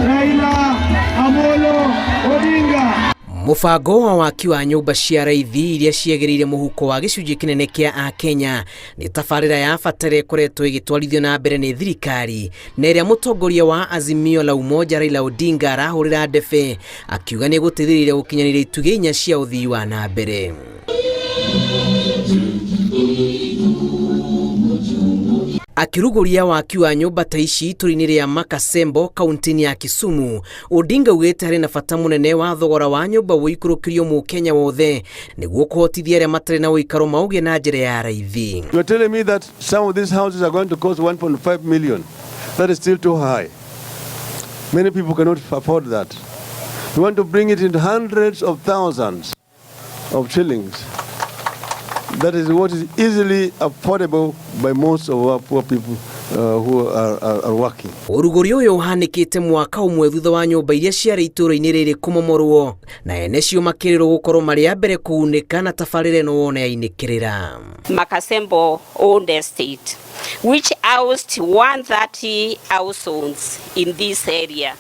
Raila Amolo Odinga. Mũbango wa waki wa nyũmba cia raithi iria ciagĩrĩire mũhuko wa gĩcunjĩ kĩnene kĩa Akenya nĩ tabarĩra ya bata ĩrĩa ĩkoretwo ĩgĩtwarithio na mbere nĩ thirikari na ĩrĩa mũtongoria wa Azimio la Umoja Raila Odinga arahũrĩra ndebe akiuga nĩ ĩgũteithĩrĩria gũkinyanĩria itugĩ inya cia ũthii wa na mbere. Akĩrugũria waki wa nyũmba ta ici itũra-inĩ rĩa Makasembo kaunti-inĩ ya Kisumu, Odinga augĩte harĩ na bata mũnene wa thogora wa nyũmba ũikũrũkĩrio mũkenya wothe nĩguo kũhotithia arĩa matarĩ na ũikaro maũgĩe na njĩra ya raithi. You are telling me that some of these houses are going to cost 1.5 million. That is still too high. Many people cannot afford that. We want to bring it into hundreds of thousands of shillings. That is what is easily affordable by most of our poor people who are working. Ũrugũri ũyũ ũhanĩkĩte mwaka ũmwe thutha wa nyũmba iria ciarĩ itũũra-inĩ rĩrĩ kũmomorwo na ene cio makĩrĩrwo gũkorwo marĩ a mbere kũgunĩka na tabarĩra ĩno wona yainĩkĩrĩra. Makasembo owned estate, which housed 130 households in this area.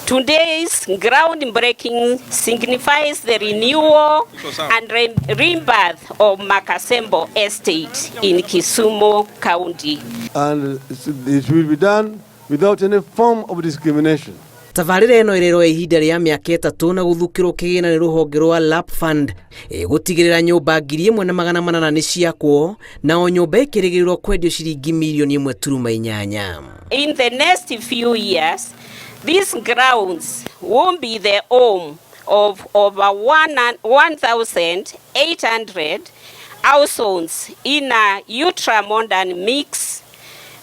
Today's groundbreaking signifies the renewal and rebirth of Makasembo Estate in Kisumu County. And it will be done without any form of discrimination. Tabarĩra ĩno ĩrĩrwo ihinda rĩa mĩaka 3 na gũthukĩrwo kĩgĩna nĩ rũhonge rwa Lap Fund ĩgũtigĩrĩra nyũmba 1800 nĩ ciakwo na o nyũmba ĩkĩrĩgĩrĩrwo kwendio ciringi mirioni 1.8. In the next few years, these grounds will be the home of over 1,800 households in a ultra-modern mixed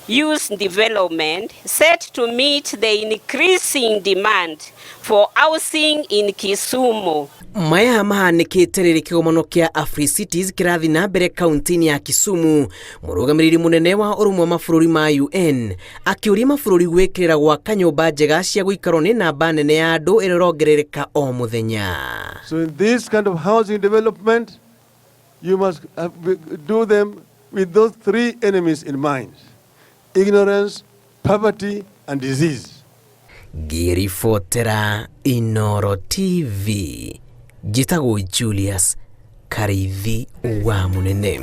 use development set to meet the increasing demand for housing in Kisumu. Maya mahanĩkĩte rĩrĩ kĩgomano kĩa Africities kĩrathiĩ na mbere kaunti-inĩ ya Kisumu. Mũrũgamĩrĩri mũnene wa ũrũmwe wa mabũrũri ma UN akĩũria mabũrũri gwĩkĩrĩra gwaka nyũmba njega cia gũikarwo nĩ namba nene ya andũ ĩrĩa ĩrongerereka o mũthenya. So in this kind of housing development, you must do them with those three enemies in mind: ignorance, poverty, and disease. Ngĩribotera Inoro TV, njĩtagwo Julius Karithi wa Mũnene.